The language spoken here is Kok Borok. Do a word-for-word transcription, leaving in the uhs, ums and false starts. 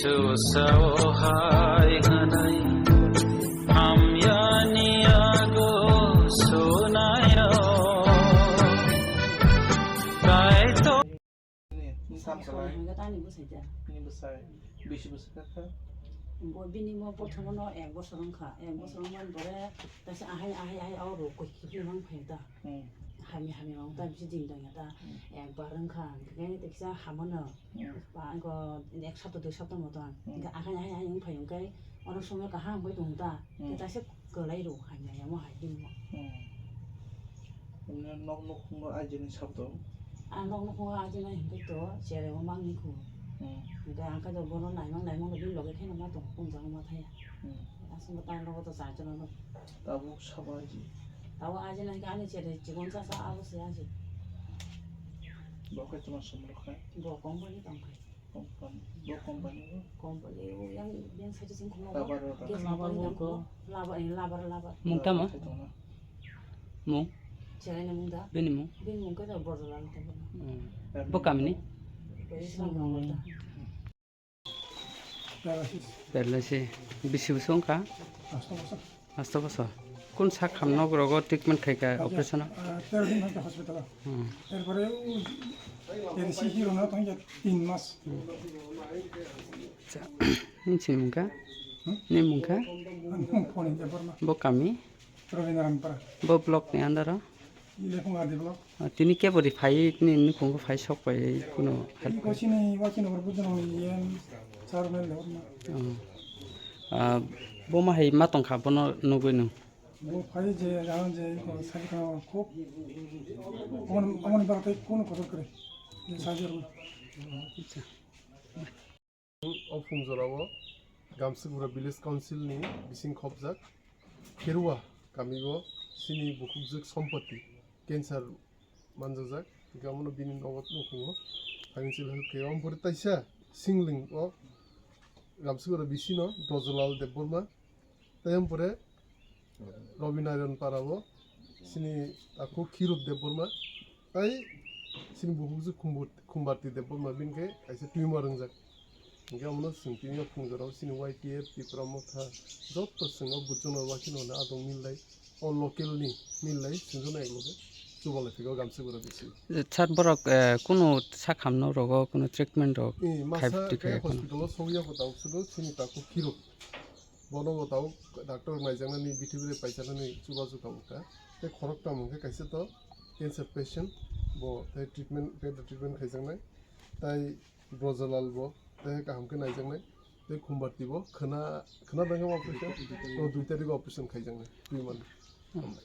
Susao hai hwnwi hamyani yago sunairok. Kaitor. Ni, ni sam salai. Hwnwi tani bwsai da. Ni bwsai. Bisi bwsai kha kha. Bo bini mo prothom no ek bosor wngkha. Ek bosor wngmani pore taisa ahai, ahai, ahai, o rok koi khe philwng phai da. Hmm. Hamya, hamya wng ta bisi din dong ya da. Hmm. Ek bar wngkha. Khe ni teksa hamano. Hmm. Ba, ko ek sapta, dui sapta moton. Hmm. Hingke akhai, akhai, akhai wng phai wngkhe, ono somoi kaham wngwi tong ta. Hmm. Hingke taisa kwlai rw hai nai, amo hai din mo. Hmm. Emne nok, nok khungo aijini sabdo? A nok, nok khungo aijini hingke to, chere mo mangni khu. Hmm. Hingke ang khe to bono naimang, naimang no bini loge kheno ma tong, punjak ma thaya. Hmm. Aswk ta logo to char jon no. Tabuk sabo aiji? Tabuk aijini hingke ani chere chikon cha cha abo se aiji. Bo khe toma somrok khai? Bo company tong khai. Company, bo company o? Company o yang, yang side sing khulok. Labar o, gas labar company o tang ko. Labar, eh, labar, labar. Mung tamo? Labar khe tongna. Mung? Chelai ni mung da? Bini mung? Bini mung khe da Borjolal tong ko. Hmm. Bo kamini? Bo Islam nong da. Paralysis. Paralysis. Bisi bwswk wngkha? Asto bosor. Asto bosor. Kun sak hamno rogo treatment khaika operation o? Ah, tero din thangkha hospital o. Hmm. Erpore o A D C hero no thangkha tin mas. Acha. Nini mungkha? Hmm? Nini mungkha? Ani mung Poni Debbarma. Bo kami? Robindrampara. Bo block ni under o? Lekhung R D block. Ah, tini kebo ri phai ni nukhungo phai sok pai kuno help. Iko chini, wa chini hor budino yen chairman le hor na. Oh. Ah, bo ma hai ma tongkha bono nugui nung. Bo phai je, jang je, iko sagi tong khub. Amon, amon bara tai kuno kotor kre. Je sagi ro. Acha. O phung jorao Gamsukbura Village Council ni bising khopjak Kherua kami o chini bukhukjwk Sompati cancer manjakjak, hingke omono bini nogo nukhungo financial help khe. Omo pore taisa singling o Gamsukbura bisino Brojolal Debbarma, tei omo pore Robinarayan Para o chini takhuk Khirut Debbarma, tei chini bukhukjwk Khumbu-, Khumbarti Debbarma bini khe kaisa tumor wngjak. Hingke omono chwng tini o phung jorao chini Y T F, Tipra Motha, joto chwng o buchung no wakhino hwnwi adong millai, o local ni millai chwng jono ek loge chubalai phego Gamsukbura bisi. Sir, borok, eh, kunu sak hamno rogo kunu treatment rok Eh, masa khai twi khe khai hospital o sogwi ya ko tau sudo chini takhuk Khirut. Bono bo tabuk doctor naijaknani, bithi bithi paijaknani chubachu tabuk kha. Tei khoroktham hwnkhe kaisa to cancer patient, bo tei treatment, tei treatment khaijaknai. Tai Brojolal bo tei kaham khe naijaknai. Tei Khumbarti bo khwna, khwna dangkhe operation, o dui tarikh operation khaijaknai, twi mani. Hambai.